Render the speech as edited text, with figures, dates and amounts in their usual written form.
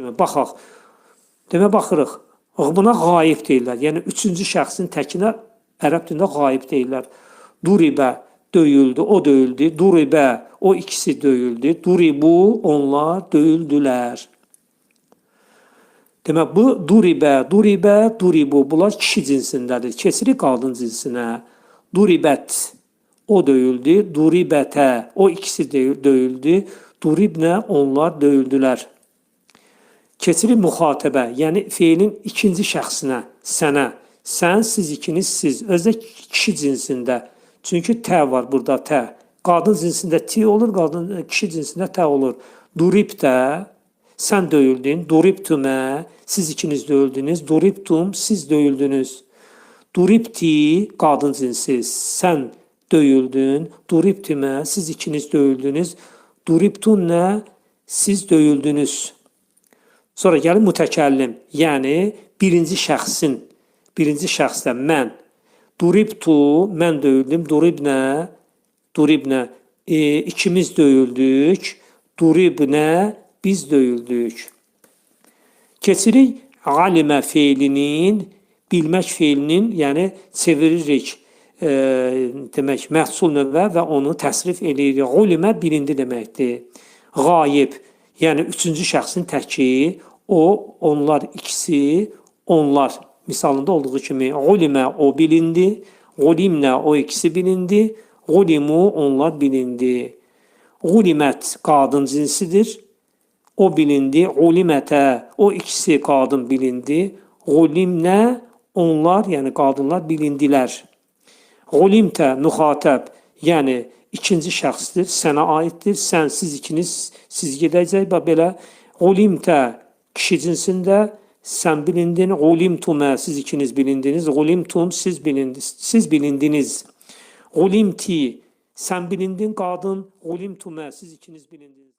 Kimi baxaq. Demək baxırıq. Buna qayib deyirlər. Yəni üçüncü şəxsin təkinə ərəb dilində qayib deyirlər. Duribə döyüldü, o döyüldü. Duribə o ikisi döyüldü. Duribu onlar döyüldülər. Demək bu duribə, duribə, duribu bunlar kişi cinsindədir. Keçirik qadın cinsinə. Duribət o döyüldü. Duribətə o ikisi döyüldü. Duribnə onlar döyüldülər. Keçirik müxatəbə, yəni feilin ikinci şəxsinə, sənə. Sən, siz ikiniz, siz. Özdə kişi cinsində. Çünki tə var burada, tə. Qadın cinsində ti olur, qadın kişi cinsində tə olur. Duribtə, sən döyüldün. Duribtümə, siz ikiniz döyüldünüz. Duribtum, siz döyüldünüz. Duribti, qadın cinsi, sən döyüldün. Duribtümə, siz ikiniz döyüldünüz. Duribtunə, siz döyüldünüz. Sonra gəlir mütəkəllim, yəni birinci şəxsin, birinci şəxsdə mən. Duribtu, mən döyüldüm. Duribnə, duribnə, ikimiz döyüldük. Duribnə, biz döyüldük. Keçirik alimə feilinin, bilmək feilinin, yəni çeviririk demək məhsul növə və onu təsrif eləyirik. Ulimə bilindi deməkdir. Qayib, yəni üçüncü şəxsin təki, o, onlar ikisi, onlar misalında olduğu kimi ulimə o bilindi, ulimnə o ikisi bilindi, ulimu onlar bilindi. Ulimət qadın cinsidir. O bilindi. Ulimətə o ikisi qadın bilindi. Ulimnə onlar, yəni qadınlar bilindilər. Ulimtə müxatəb, yəni ikinci şəxsdir, sənə aiddir. Sən, siz ikiniz, siz gedəcək. Bax belə ulimtə kişi cinsində sən bilindin. Ulimtumə siz ikiniz bilindiniz. Ulimtum siz bilindiniz. Siz bilindiniz. Ulimti sən bilindin qadın. Ulimtumə siz ikiniz bilindiniz.